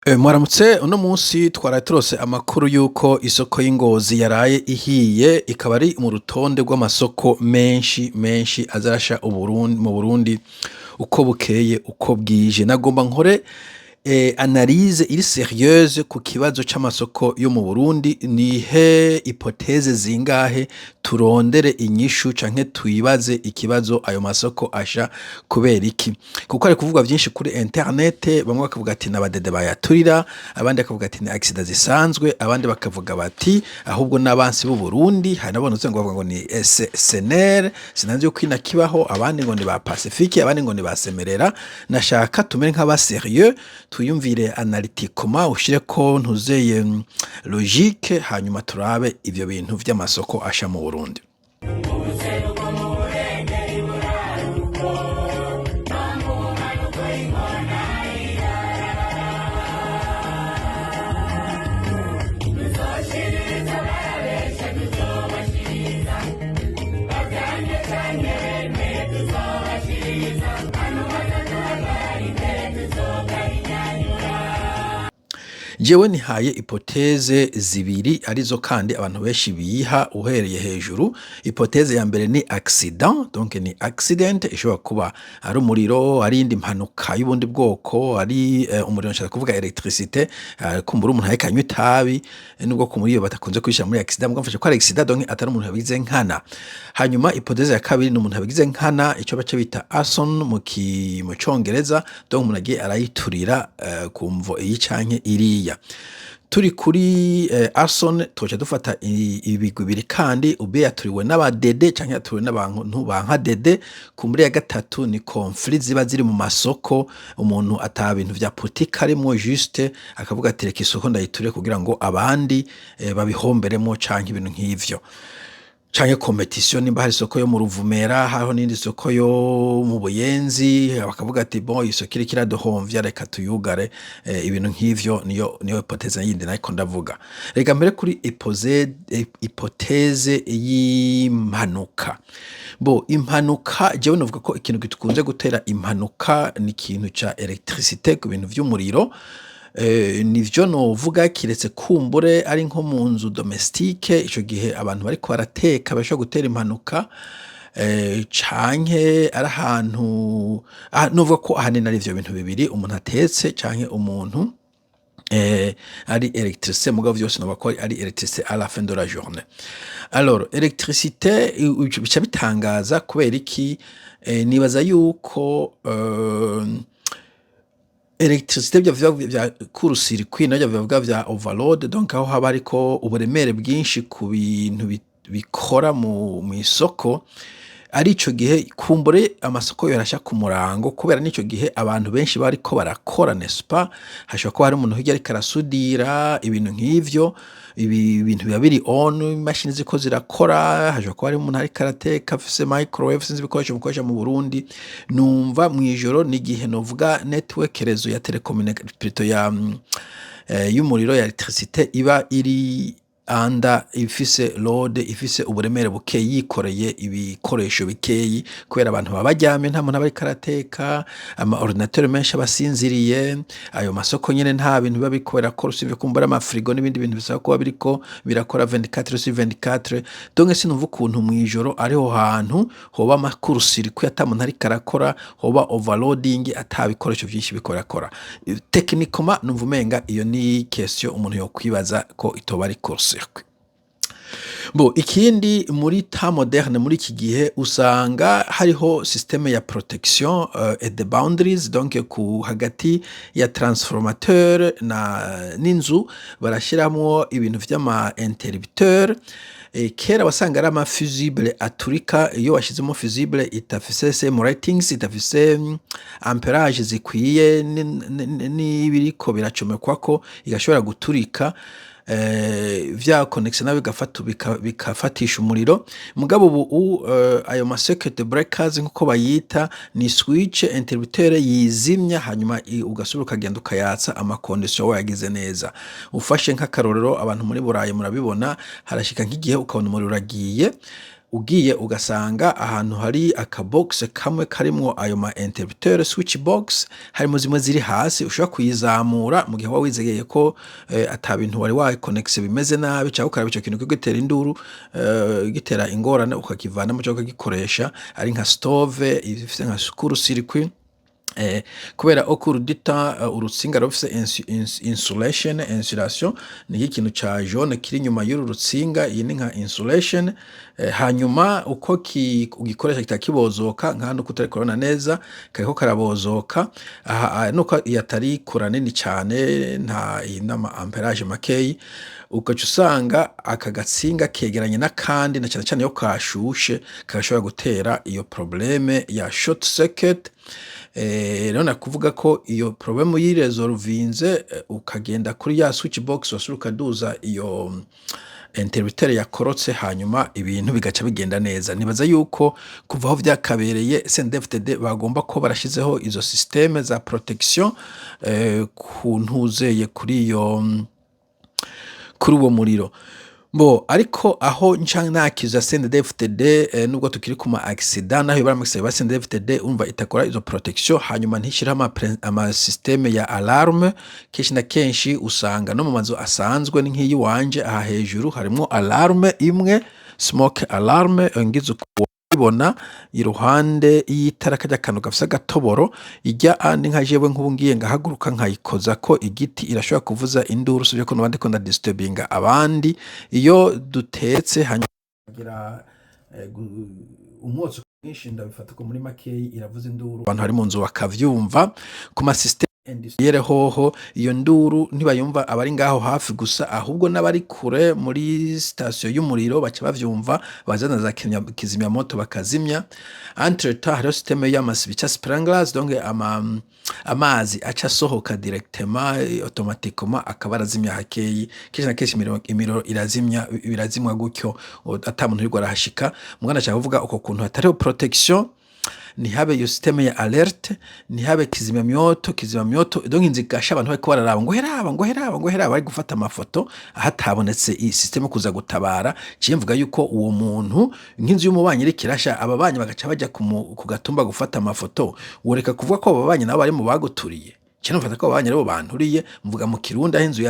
Mwaramutse. Uno munsi twaraye turose amakuru yuko isoko y'Ingozi yaraye ihiye, ikaba ari mu rutonde rw'amasoko menshi menshi aza arasha mu Burundi uko bukeye uko bwije. Nagomba nkore analyse iri sérieuse ku kibazo c'amasoko yo mu Burundi. Nihe hypothèses zingahe, turondere inyishu canke twibaze ikibazo: ayo masoko asha kubera iki? Kuko hari kuvugwa vyinshi kuri internet. Bamwe bakavuga ati n'abadede bayaturira, abandi bakavuga ati ni accident zisanzwe, abandi bakavuga bati ahubwo n'abansi b'u Burundi. Hari n'abandi ngo bavuga ngo ni SNL, sinanzi yuko inakibaho, abandi ngo ni ba Pacifique, abandi ngo ni ba Semerera. Nashaka tumere nk'aba sérieux, twiyumvire analytiquement, ushireko ntuzeye logique, hanyuma turabe ivyo bintu vy'amasoko asha mu Burundi. Ubuseruko mu burengero, iburaruko no mu bumanuko, inkona irarara. Tuzoshiririza barabesha, tuzobashiririza bavyange canke bemeye, tuzobashiririza hano bazaduhagarara imbere, tuzogahinyanyura. Jewe nihaye hypothèses zibiri, arizo kandi abantu benshi biha uhereye hejuru. Hypothèse ya mbere ni accident, donc ni accident ishobora kuba ari umuriro, ari iyindi mpanuka y'ubundi bwoko, ari umuriro, nshaka kuvuga électricité, kumbura umuntu ariko anywa itabi, nubwo ku muri iyo batakunze kwishira muri accident, mugabo mfashe ko ari accident, donc atari umuntu yabigize nkana. Hanyuma hypothèse ya kabiri ni umuntu yabigize nkana, ico baca bita arson mu congereza, donc umuntu agiye arayiturira ku mvo iyi canke iriya. Turi kuri arson, twoca dufata ibigwi bibiri kandi: ube yaturiwe n'abadede canke yaturiwe n'abantu banka dede. Kumbure ya gatatu ni conflit ziba ziri mu masoko, umuntu ata bintu vya politique arimwo, juste akavuga ati reka isoko ndayiture kugira ngo abandi babihomberemo, canke ibintu nk'ivyo, canke compétition, nimba hari isoko yo mu Ruvumera, hariho n'iyindi soko yo mu Buyenzi, bakavuga ati bon, isoko iriko iraduhomvya, reka tuyugare, ibintu nk'ivyo. Niyo hypothèse yindi nariko ndavuga. Reka mbere kuri hypothèse y'impanuka. Bo impanuka, jewe novuga ko ikintu gikunze gutera impanuka ni ikintu ca électricité, ku bintu vy'umuriro. Nivyo novuga, kiretse kumbure ari nko mu nzu domestique, ico gihe abantu bariko barateka bashobora gutera impanuka, canke ari ahantu novuga ko ahanini ari ivyo bintu bibiri: umuntu atetse canke umuntu ari électricité. Mugabo vyose novuga ko ari électricité à la fin de la journée. Alors électricité bica bitangaza kubera iki? Nibaza yuko électricité vya court-circuit navyo bivuga vya overload, donc aho haba hariko uburemere bwinshi ku bintu bikora mu mw'isoko, ari ico gihe kumbure amasoko yorasha ku murango, kubera n'ico gihe abantu benshi bariko barakora, n'est-ce pas? Hashobora kuba hari umuntu hirya ariko arasudira, ibintu nk'ivyo. Ibi bintu biba biri on, imashini ziriko zirakora, hashobora kuba hari umuntu ariko arateka afise microwave, sinzi ibikoresho mukoresha mu Burundi. Numva mw'ijoro ni igihe novuga network, réseau ya télécommunication, plutôt ya y'umuriro, ya électricité, iba iri anda ifise load, ifise uburemere bukeyi, yikoreye ibikoresho bikeyi, kubera abantu baba baryamye, nta muntu aba ariko arateka, ama ordinateur menshi aba asinziriye. Ayo masoko nyene nta bintu biba biriko birakora, usivye kumbura amafrigo n'ibindi bintu bisaba kuba biriko birakora 24 sur 24. Donc sinumva ukuntu mw'ijoro ariho hantu hoba ama court-circuit ata muntu ariko arakora, hoba overloading ata bikoresho vyinshi biriko birakora. Techniquement numva umenga iyo ni question umuntu yokwibaza ko itoba ari court-circuit. Bo ikindi, muri temps moderne, muri iki gihe, usanga hariho système ya protection et de boundaries, donc ku hagati ya transformateur na n'inzu barashiramwo ibintu vy'ama interrupteur. Kera wasanga ari ama fusible aturika iyo washizemo fusible itafise same ratings, itafise ampérage zikwiye n'ibiriko biracomekwako, igashobora guturika, vya connexion nayo bigafata bikafatisha umuriro. Mugabo ubu ayo ma circuit breakers nkuko bayita, ni switch interrupteur yizimya, hanyuma ugasubira ukagenda ukayatsa ama condition wayagize neza. Ufashe nk'akarorero, abantu muri Burayi murabibona, harashika nk'igihe ukabona umuriro uragiye. Ugiye ugasanga ahantu hari akabox kamwe karimwo ayo ma interrupteur, switch box, harimo zimwe ziri hasi, ushobora kuyizamura mu gihe waba wizegeye ko ata bintu wari wakonegise bimeze nabi, cyangwa ukaraba ico kintu kigutera induru, gitera ingorane, ukakivanamo cyangwa ukagikoresha ari nka stove ifise nka court-circuit. Kubera au cours du temps urutsinga rufise insulation. Insulation ni ikintu ca jaune kiri inyuma y'uru rutsinga, iyi ni nka insulation. Hanyuma uko ugikoresha kitakibozoka, nka hano kutariko urabona neza kariko karabozoka aha, nuko iyo atari kura nini cane, nta iyi n'ama ampérage makeyi, ugaca usanga aka gatsinga kegeranye n'akandi, na cane cane iyo kashushe kagashobora gutera iyo problème ya short circuit. Rero nakuvuga ko iyo problème uyiresolvinze, ukagenda kuri ya switch box, wasubira ukaduza iyo interrupteur yakorotse, hanyuma ibintu bigaca bigenda neza. Nibaza yuko kuva aho vyakabereye, CNDD-FDD bagomba ko barashizeho izo système za protection ku ntuzeye kuri iyo, kuri uwo muriro bo. Ariko aho nca nakiza CNDD-FDD, nubwo tukiri ku ma accident, naho ibara ama ba CNDD-FDD umva itakora izo protection, hanyuma ntishiraho ama système ya alarme. Kenshi na kenshi usanga no mu mazu asanzwe, ni nk'iyi wanje aha hejuru harimwo alarme imwe, smoke alarme, ngize ukubibona iruhande y'itara, karya kantu gafise agatoboro ijya andi, nka jewe nk'ubu ngiye ngahaguruka nkayikozako igiti, irashobora kuvuza induru, sivyo ko noba ndiko ndadisturbinga abandi iyo dutetse, hanyuma kugira umwotsi mwinshi, ndabifata ko muri makeyi iravuza induru, abantu bari mu nzu bakavyumva. Ku ma système industriel hoho iyo nduru ntibayumva abari ngaho hafi gusa, ahubwo n'abari kure muri sitasiyo y'umuriro baca bavyumva, bazana za kizimyamoto bakazimya. Entre temps hariho système y'amasi bica sprinklers, donc amazi aca asohoka directement, automatiquement, akaba arazimya hakeyi. Kenshi na kenshi imiriro irazimya, birazimwa gutyo ata muntu uriko arahashika. Mugana nashaka kuvuga uko kuntu hatariho protection, ntihabe iyo système ya alerte, ntihabe kizimyamyoto, donc inzu igasha, abantu bariko bararaba ngo heraba, ngo heraba, ngo heraba, bari gufata amafoto, hatabonetse iyi système kuza gutabara. Ciye mvuga yuko uwo muntu, nk'inzu y'umubanyi iriko irasha, ababanyi bagaca baja ku gatumba gufata amafoto, woreka kuvuga ko abo babanyi nabo bari mu baguturiye. Cyo mfata ko ababanyi aribo banturiye. Mvuga mu Kirundi aho inzu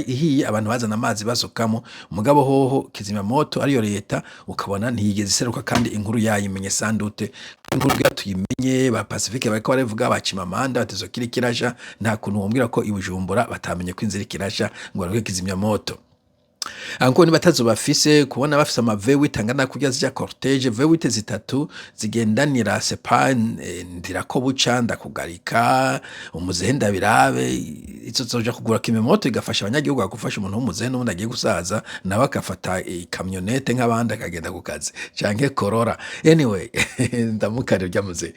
ihiye, abantu bazana amazi basukamo. Mugabo hoho kizimyamoto ariyo leta, ukabona ntiyigeze iseruka, kandi inkuru yayimenye sandute, inkuru bwa tuyimenye, ba Pacifique bariko baravuga, ba Chimamanda bati kiri kirasha. Nta kuntu wombwira ko i Bujumbura batamenye ko inzu iriko irasha ngo baronke kizimyamoto. Anko niba atazo bafise, kubona bafise ama V8 angana kurya, zija cortège V8 zitatu zigendanira sepa ndirako buca ndakugarika umuzehe ndabirabe, izo zoja kugura kimimoto igafasha abanyagihugu, gufasha umuntu w'umuzehe n'ubundi agiye gusaza, nawe akafata ikamyonete nk'abandi akagenda ku kazi, canke Corolla. Anyway, ndamukare urya muzehe.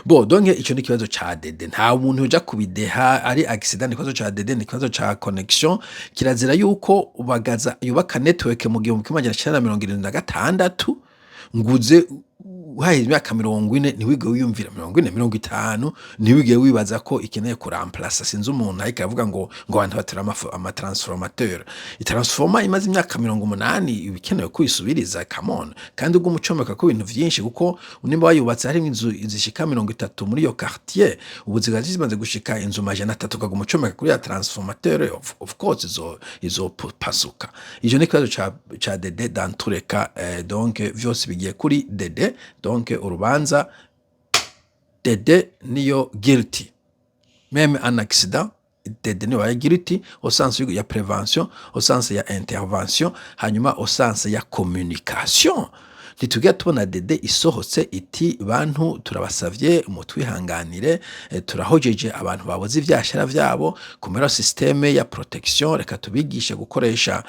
Bo donc ico ni ikibazo ca DD, nta muntu uja kubideha ari accident, ni ikibazo ca DD, ni ikibazo ca connexion. Kirazira yuko Bagaza yubaka network mu 1976, nguze uhaheze imyaka 40 ntiwige wiyumvira, 40, 50, ntiwige wibaza ko ikeneye kuramplasa. Sinzi umuntu ariko aravuga ngo abantu batera amatransformateur, itransformer imaze imyaka 80 iba ikenewe ko uyisubiriza. Come on! Kandi ubwo umucomeka ko ibintu vyinshi, kuko nimba wayubatse harimo inzu zishika 30 muri iyo quartier, ubu zikaba zimaze gushika inzu 300, ukaguma ucomeka kuri ya transformateur, of course izopasuka. Ico ni ikibazo ca DD dans tous les cas. Donc vyose bigiye kuri DD, donc urubanza DD niyo guilty, même un accident DD niyo ya guilty au sens ya prévention, au sens ya intervention, hanyuma au sens ya communication. Ntitujya tubona DD isohotse iti: "Bantu, turabasavye mutwihanganire, turahojeje abantu baboze ivyashara vyabo kumera système ya protection, reka tubigishe gukoresha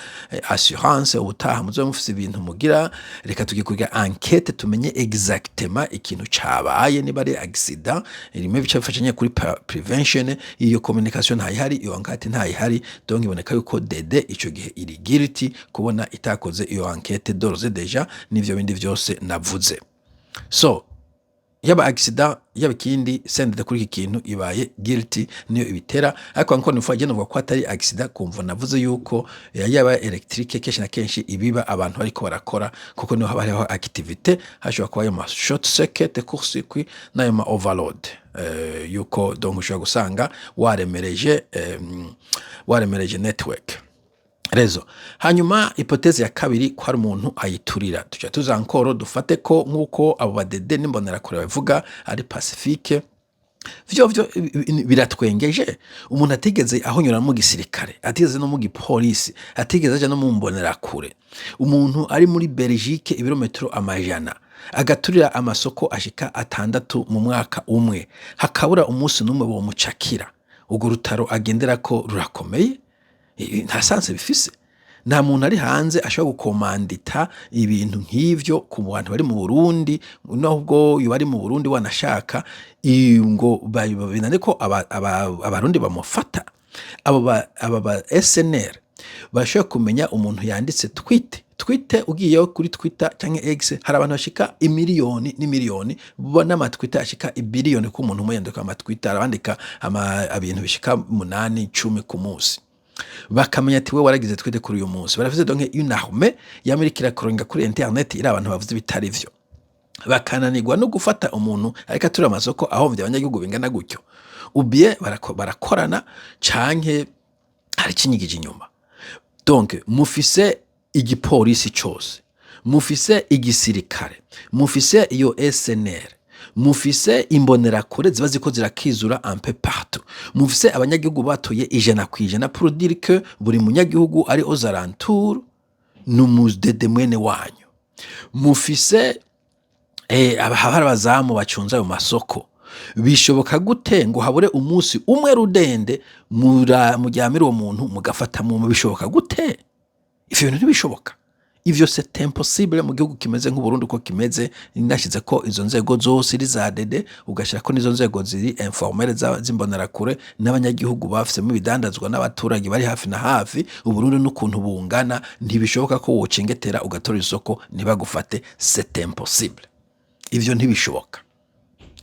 assurance, ubutaha muzobe mufise ibintu mugira, reka tugiye kugira enquête tumenye exactement ikintu cabaye, niba ari accident rimwe bice bifashanye kuri prevention." Iyo communication ntayihari, iyo enquête ntayihari, donc iboneka yuko DD ico gihe iri guilty kubona itakoze iyo enquête d'ores et déjà n'ivyo bindi vyose navuze. So Yaba accident, yaba ikindi, CNDD kuri iki kintu ibaye guilty, niyo ibitera. Ariko encore une fois, je novuga ko atari accident, kumva navuze yuko yaba électrique kenshi na kenshi ibiba abantu bariko barakora, kuko niho haba hariho activité, hashobora kuba ayo ma short circuit, court circuit n'ayo ma overload, yuko donc ushobora gusanga waremereje network réseau. Hanyuma hypothèse ya kabiri, ko hari umuntu ayiturira, tuca tuza encore dufate ko nk'uko abo badede n'imbonerakure babivuga ari pacifique. Vyo biratwengeje. Umuntu atigeze ahonyora mu gisirikare, atigeze no mu gipolisi, atigeze aja no mu mbonerakure, umuntu ari muri Belgique ibirometero amajana, agaturira amasoko ashika atandatu mu mwaka umwe, hakabura umunsi n'umwe bomucakira, urwo rutaro agenderako rurakomeye. Nta sens bifise. Nta muntu ari hanze ashobora gukomandita ibintu nk'ivyo ku bantu bari mu Burundi, nubwo yoba ari mu Burundi wanashaka, ngo binane ko Abarundi bamufata. Aba ba SNR bashobora kumenya umuntu yanditse tweet. Tweet, ugiyeyo kuri Twitter canke X, hari abantu bashika imiliyoni n'imiliyoni bo n'amatwitter ashika ibiliyoni, ko umuntu umwe yandika amatwitter, arabandika ibintu bishika 8, 10 ku munsi, bakamenya ati we waragize tweet kuri uyu munsi. Barafise donc une armée yama iriko irakoronga kuri internet iri abantu bavuze ibitari vyo, bakananirwa no gufata umuntu ariko aturira amasoko ahomvye abanyagihugu bingana gutyo. Ubie barakorana canke hari ikinyigije inyuma. Donc mufise igipolisi cose, mufise igisirikare, mufise iyo SNR, mufise imbonerakure ziba ziko zirakizura un peu partout, mufise abanyagihugu batoye 100% pour dire que buri munyagihugu ari aux alentours ni umudede mwene wanyu, mufise hari abazamu bacunze ayo masoko. Bishoboka gute ngo habure umunsi umwe rudende muryamire uwo muntu mugafata mu? Bishoboka gute? Ivyo bintu ntibishoboka. Ivyo c'est impossible mu gihugu kimeze nk'Uburundi uko kimeze. Nashize ko izo nzego zose iri za DD, ugashira ko n'izo nzego ziri informelles z'imbonerakure n'abanyagihugu bafisemo ibidandazwa n'abaturage bari hafi na hafi, Uburundi n'ukuntu bungana, ntibishoboka ko wocengetera ugatora isoko ntibagufate. C'est impossible, ivyo ntibishoboka,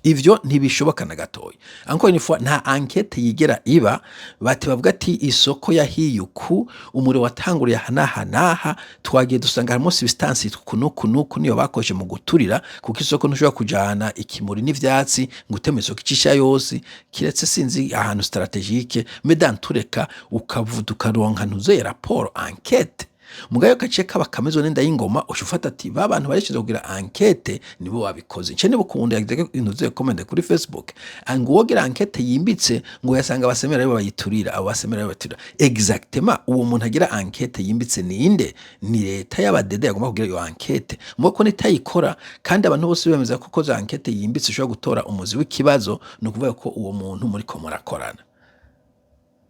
ivyo ntibishoboka na gatoya. Encore une fois, nta enquête yigera iba, bati bavuga ati isoko yahiye uku, umuriro watanguriye aha n'aha n'aha, twagiye dusanga harimo substance uku n'uku n'uku, niyo bakoreshe mu guturira, kuko isoko ntushobora kujana ikimuri n'ivyatsi ngo uteme isoko icisha yose, kiretse sinzi ahantu stratégique. Mais dans tous les cas, ukavuga ukaronka ntuzeye rapport, enquête. Mugayo gace kaba kameze n'inda y'ingoma, uca ufata ati ba bantu barishinzwe kugira enquête nibo babikoze. Nce niba ukunda yagize ibintu vyo comment kuri Facebook ngo uwogira enquête yimbitse ngo yasanga abasemera aribo bayiturira, abo basemera aribo bayiturira. Exactement, uwo muntu agira enquête yimbitse ninde? Ni leta y'abadede yagomba kugira iyo enquête, muko nitayikora, kandi abantu bose bemeza ko koza enquête yimbitse ushobora gutora umuzi w'ikibazo. Ni ukuvuga ko uwo muntu muriko murakorana.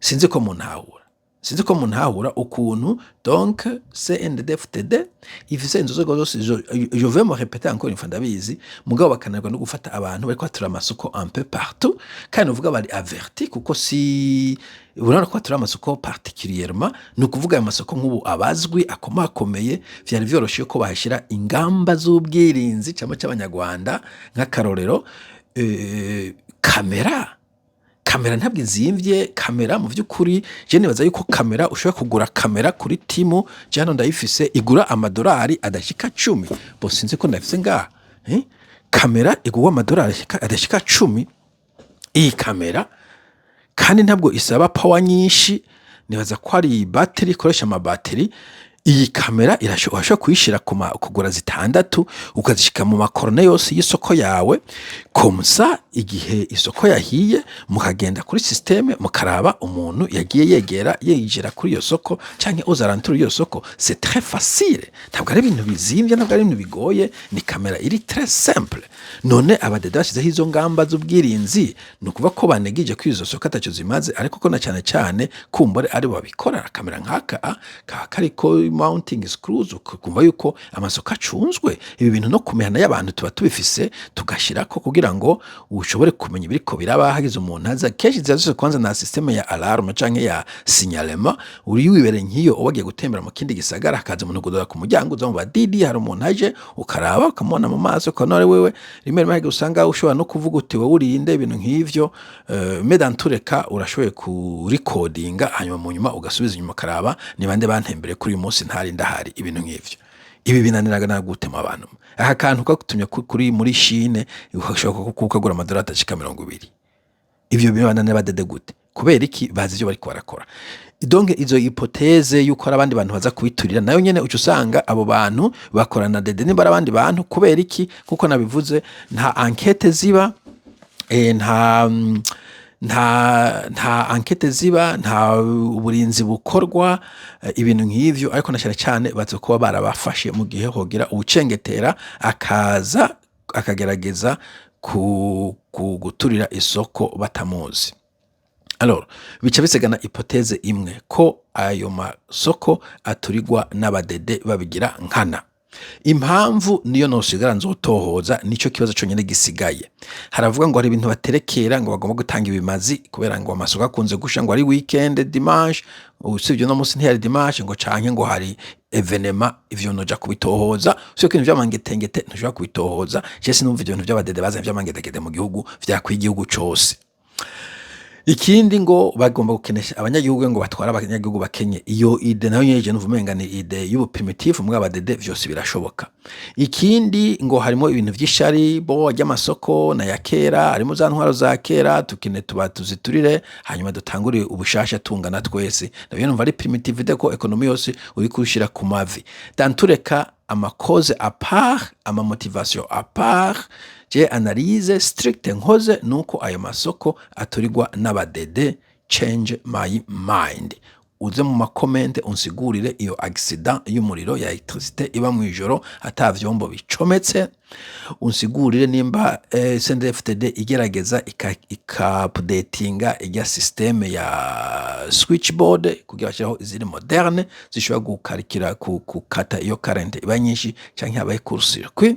Sinzi ko muntahura, sinzi ko muntahura ukuntu. Donc CNDD-FDD ifise inzu zose, je vais me répéter encore une fois, ndabizi, mugabo bakananirwa no gufata abantu bariko batura amasoko un peu partout, kandi uvuga bari averti, kuko si urabona ko batura amasoko particulièrement, ni ukuvuga ayo masoko nk'ubu abazwi akomakomeye, vyari vyoroshe ko bahashira ingamba z'ubwirinzi cyangwa cy'abanyarwanda, nk'akarorero kamera. Kamera ntabwo izimvye. Kamera mu vy'ukuri, je nibaza yuko kamera ushobora kugura kamera kuri Temu, je hano ndayifise, igura amadolari adashika 10. Bo sinzi ko ndayifise ngaha, eh? Kamera igurwa amadolari adashika 10 iyi kamera, kandi ntabwo isaba power nyinshi, nibaza ko ari battery, ikoresha amabateri. Iyi kamera urashobora kuyishira kugura zitandatu, ukazishika mu makorone yose y'isoko yawe. Comme ça, igihe isoko yahiye, mukagenda kuri système mukaraba umuntu yagiye yegera yinjira kuri iyo soko canke aux alentours y'iyo soko. C'est très facile, ntabwo ari ibintu bizimvye, ntabwo ari ibintu bigoye, ni kamera iri très simple. None abadede bashizeho izo ngamba z'ubwirinzi, ni ukuvuga ko banegije ko izo soko ataco zimaze, ariko ko na cane cane kumbure ari bo babikora. Kamera nk'aka kaba kariko mounting screws, ukumva yuko amasoko acunzwe. Ibi bintu no kumehana y'abantu tuba tubifise, tugashirako kugira ngo ushobore kumenya ibiriko biraba. Hagize umuntu aza, kenshi ziba zifise kwanza na système ya alarme canke ya signalement. Uri wibereye nk'iyo, wagiye gutembera mu kindi gisagara, hakaza umuntu kudora ku muryango, uza mu didi, hari umuntu aje, ukaraba ukamubona mu maso, ukabona ari wewe. Rimwe rimwe hagiye usanga ushobora no kuvuga uti: "Wowe urinde ibintu nk'ivyo." Mais dans tous les cas urashoboye kurikodinga, hanyuma mu nyuma ugasubiza inyuma ukaraba ni bande bantembereye kuri uyu munsi ntari ndahari, ibintu nk'ivyo. Ibi binaniraga na gute mu abantu? Aka kantu kagutumye kuri muri Chine ushobora kukagura amadolari ashika 20. Ivyo bibananira badede gute? Kubera iki? Bazi ivyo bariko barakora. Donc izo hypothèse yuko hari abandi bantu baza kubiturira, nayo nyene uca usanga abo bantu bakorana dede nimba ari abandi bantu. Kubera iki? Kuko nabivuze, nta enquête ziba, nta enquête ziba, nta uburinzi bukorwa, ibintu nk'ivyo. Ariko na cyane cyane baza kuba barabafashe mu gihe hogira uwucengetera akaza akagerageza ku guturira isoko batamuzi. Alors bica bisigana hypothèse imwe, ko ayo masoko aturirwa n'abadede babigira nkana. Impamvu niyo nosigara nzotohoza, nico kibazo conyene gisigaye. Haravuga ngo hari ibintu baterekera, ngo bagomba gutanga ibimazi kubera ngo amasoko akunze gusha, ngo ari weekend, dimanche. Usibye no munsi ntiyari dimanche, ngo canke ngo hari événement. Ivyo noja kubitohoza. Usibye ko ibintu vy'amangetengete ntushobora kubitohoza. Je sinumva ivyo bintu vy'abadede bazanye vy'amangetegete mu gihugu, vyakwiye igihugu cose. Ikindi, ngo bagomba gukenesha abanyagihugu, ngo batwara abanyagihugu bakenye. Iyo idée nayo nyene je numva umenga ni idée y'ubu primitif. Mugabo abadede vyose birashoboka. Ikindi, ngo harimo ibintu vy'ishari bo ry'amasoko na ya kera, harimo za ntwaro za kera, tukine tuba tuziturire, hanyuma dutangure ubushasha tungana twese. Navyo numva ari primitivité, ko économie yose uriko ushira ku mavi. Dans tous les cas, ama causes à part, ama motivation à part, je analyse stricte nkoze nuko ayo masoko aturirwa n'abadede. Change my mind, uze mu ma comments unsigurire iyo accident y'umuriro ya électricité iba mu ijoro ata vyombo bicometse. Unsigurire nimba CNDD-FDD igerageza ika updatinga ijya système ya switchboard kugira bashireho iziri moderne zishobora gukarikira gukata iyo current iba nyinshi canke habaye court-circuit.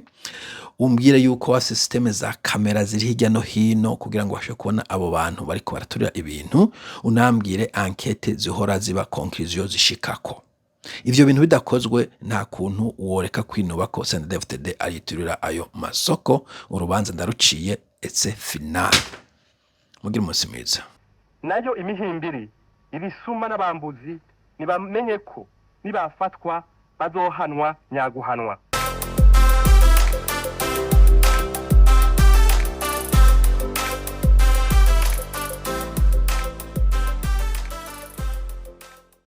Umbwire yuko wa système za kamera ziri hirya no hino kugira ngo bashe kubona abo bantu bariko baraturira ibintu. Unambwire enquête zihora ziba, conclusion zishikako. Ivyo bintu bidakozwe, nta kuntu woreka kwinuba ko CNDD-FDD ariturira ayo masoko. Urubanza ndaruciye, c'est final. Mugire umunsi mwiza. Nayo imihimbiri, ibisuma n'abambuzi, nibamenye ko nibafatwa bazohanwa nyaguhanwa.